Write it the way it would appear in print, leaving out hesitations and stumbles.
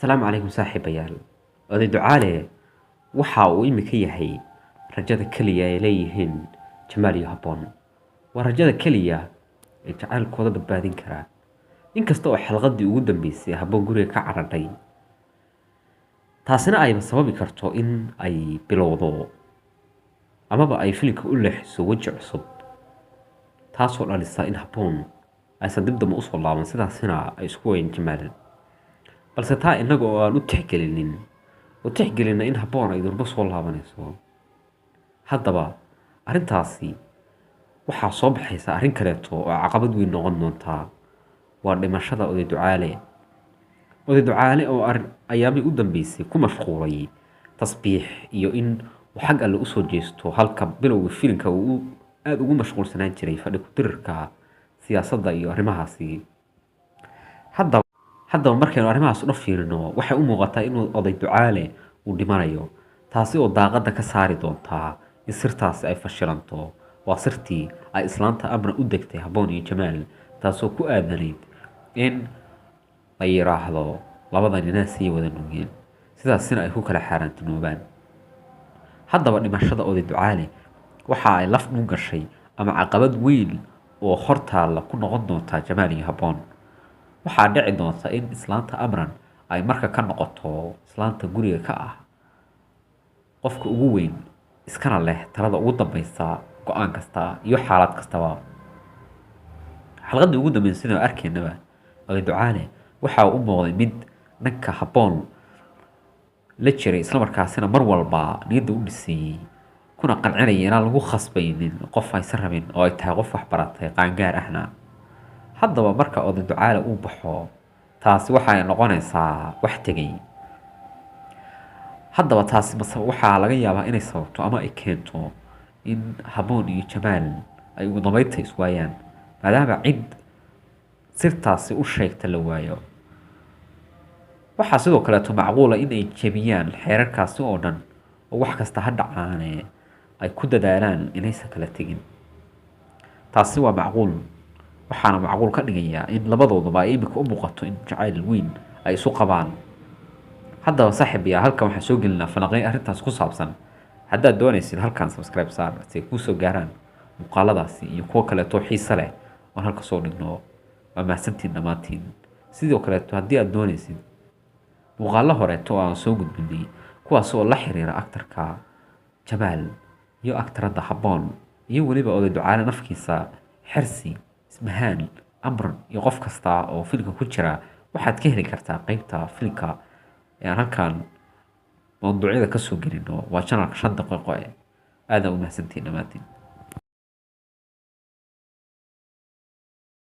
Asalaamu calaykum saaxiibayaal. Oday Ducaale waxa uu imika yahay rajada keliya ay leeyihiin Jamaal iyo Habboon. Waa rajada keliya ee jacaylkooda badbaadin karaa. Inkasta oo xalqadii ugu dambeysay Habboon guriga ka carartay, taasina ayba sababi karto in ay bilowdo amaba ay filimka u leexiso weji cusub, taasoo dhalisa in Habboon aysan dib dambe usoo laaban, sidaasina ay isku wayn Jamaal. Balse taa innaga oo aan u tixgelinin oo tixgelina in Habboon ay durbo soo laabanayso, haddaba arrintaasi waxaa soo baxaysa arrin kaleeto oo caqabad weyn noqon doontaa. Waa dhimashada Oday Ducaale. Oday Ducaale oo ayaamihii u dambeysay ku mashquulay tasbiix iyo in uu xag Alle usoo jeesto, halka bilowga filimka uu aada ugu mashquulsanaan jiray fadhi ku-dirirka siyaasadda iyo arrimahaasi. Haddaba markaynu arrimahaas u dhan fiirino, waxay u muuqataa inuu Oday Ducaale uu dhimanayo, taasi oo daaqadda ka saari doontaa in sirtaasi ay fashilanto. Waa sirtii ay islaanta Amran u degtay Habboon iyo Jamaal, taasoo ku aadanayd in la yiraahdo labada ninaa sii wada nuugeen, sidaasina ay ku kala xaaraantinoobaan. Haddaba dhimashada Oday Ducaale waxa ay laf dhun gashay ama caqabad weyn oo hortaalla ku noqon doontaa Jamaal iyo Habboon. Waxaa dhici doonta in islaanta Amran ay marka ka noqoto islaanta guriga ka ah qofka ugu weyn, iskana leh talada ugu dambeysa go-aan kasta iyo xaalad kastaba. Xalqadii ugu dambeysay sidoo arkaynaba, Oday Ducaale waxa uu u muuqday mid dhanka Habboon la jiray, islamarkaasina mar walba niyadda u dhisayey kuna qancinaya inaan lagu khasbaynin qof aysan rabin oo ay tahay qof wax baratay qaangaar ahna. Haddaba marka Oday Ducaale uu baxo, taasi waxay noqonaysaa wax tegay. Haddaba taasi mase waxaa laga yaabaa inay sababto ama ay keento in Habboon iyo Jamaal ay ugu dambeynta iswaayaan, maadaama cid sirtaasi u sheegta la waayo. Waxaa sidoo kaleeto macquula in ay jebiyaan xeerarkaasi oo dhan, oo wax kasta ha dhacaane ay ku dadaalaan inaysan kala tegin. Taasi waa macquul, waxaana macquul ka dhigayaa in labadooduba ay imika u muuqato in jacayl weyn ay isu qabaan. Haddaba saaxiibayaal, halkan waxaan soo gelinaa falanqeyn arrintaas ku saabsan. Haddaad doonaysid, halkan subscribe saar si ay kuu soo gaaraan muuqaaladaasi iyo kuwo kaleeto xiise leh oon halka soo dhigno. Waa mahadsantiin dhammaantiin. Sidoo kaleeto haddii aad doonaysid muuqaallo horeeto oo aan soo gudbinay, kuwaas oo la xiriira aktarka Jamaal iyo aktaradda Habboon iyo weliba Oday Ducaale nafkiisa, Xersi, Ismahaan, Amran iyo qof kasta oo filimka ku jira, waxaad ka heli kartaa qeybta filimka ee aan halkan mawduucyada kasoo gelino. Waa channelka 5 daqiiqo. Aadaan u mahadsantiin dhammaantiin.